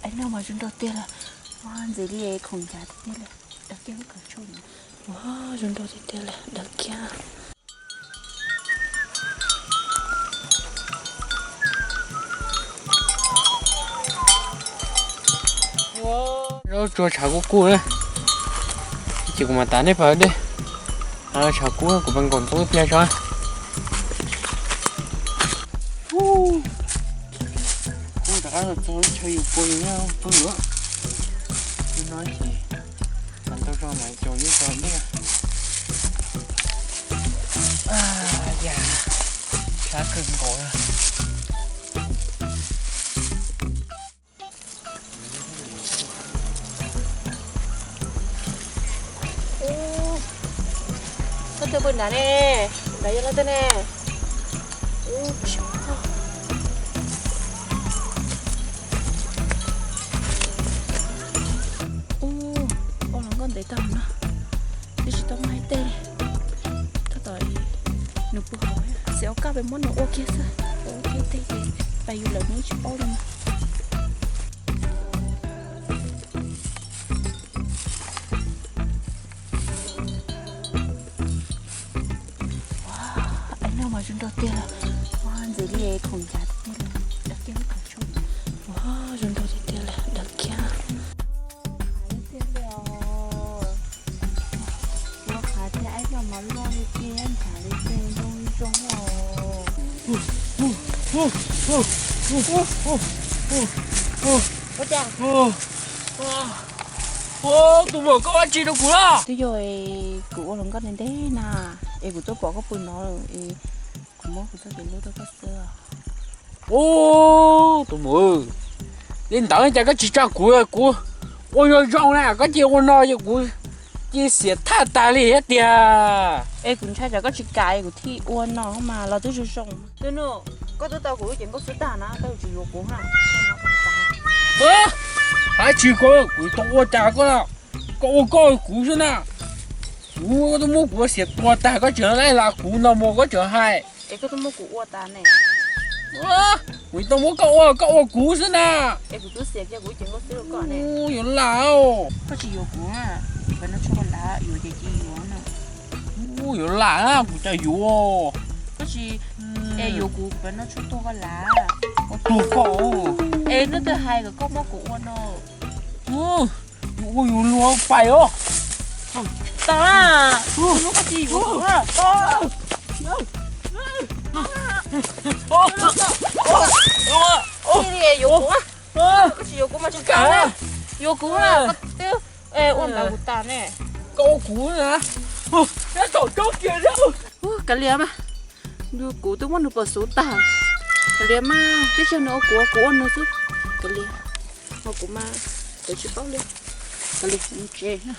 Aib no mas zoo nraug tiag li, ntxim li khoom ncav tiag tiag li, dawb kiag lub kaum tshuaj. Ua, zoo nraug tiag tiag li, dawb kiag. Zaub tsuag tshav kub kub na. Ces kuv mam tas nej pais dej. Tshav kub kuv pais nkaum ntoo ib pliag tso. Kuv rov qab los txog lub chaw yus pua yus nyob pw lawm. Lub no ces tau ntau zog mas caum yeej tau dej. Yam tshav kawg nkaus. Koj twb pw nrad ne, nrad yog lawv twb ne. Ua, ua los nkauj ntev tag no, twb tsis tau muaj ib teg li. Tab tom nws pw hauv, xiv ua kaj peb muab nws ua kiag xwb, ua kiag teg ces pais yus lawm nws tsis paub li. Aib no mas zoo nraug tiag li, ntxim li khoom ncav tiag li, dawb kiag lub kaum tshuaj. Ua, zoo nraug tiag tiag li, dawb kiag. Ua, qhav tiag, aib no mas loj li tiag, ncav li tiag, zoo zoo os. Ua cas? Tus muam, koj ua dab tsi rau kuv na? Twb yog kuv ua hluas nkauj ntev ntev na, es kuv tuaj pom koj pw no es kuv muab kuv txoj kev hlub rau koj xwb. Ub, tus muam, li ntawd cas koj tsis tsa kuv, kuv ua zoo zoo na, koj cia ua no ces kuv cia xiam thaj tag li thiab tiag. Es kuv ntshai tsam koj tsis kam es kuv thiaj ua no mas los twb zoo zoo. Tus nus, koj twb tau kuv lub cev nkauj xwb tag na, koj yuav tsis yuav kuv na. Hais tsis koj, kuv tau ua cas koj, koj ua koj kuv xwb na. Kuv, koj twb muab kuv xiam tuag tag koj tseem laij las kuv no mas koj tseem hais. Es koj twb muab kuv ua tas ne. Kuv tau muab koj ua, koj ua kuv xwb na. Es kuv twb xiam kiag kuv lub cev nkauj xwb rau koj ne. Ub, yuav lam. Koj tsis yuav kuv, pab no tshuaj koj lav, yuav ces cia yuav na. Ub, yuav lam, kuv cas yuav. Koj tsis, es yuav kuv, pab no tshuaj tuag koj lav. Koj tuag koj. Es nej twb hais kom koj muab kuv ua no. Yus ua yus luag pais os. Tas, hnub koj tsis yuav kuv na. Yuav kuv, koj tsis yuav kuv mas tsis kam na. Yuav kuv na, koj twb ua ntawd kuv tas ne. Koj ua kuv na. Kav liam mas, kuv twb muab nws pom xuv tag. Kav liam mas, tib tsam nws ua kuv, kuv ua nws xwb. Kav liam, ua kuv mas, tsis paub li. Kav liam, mus tsev na.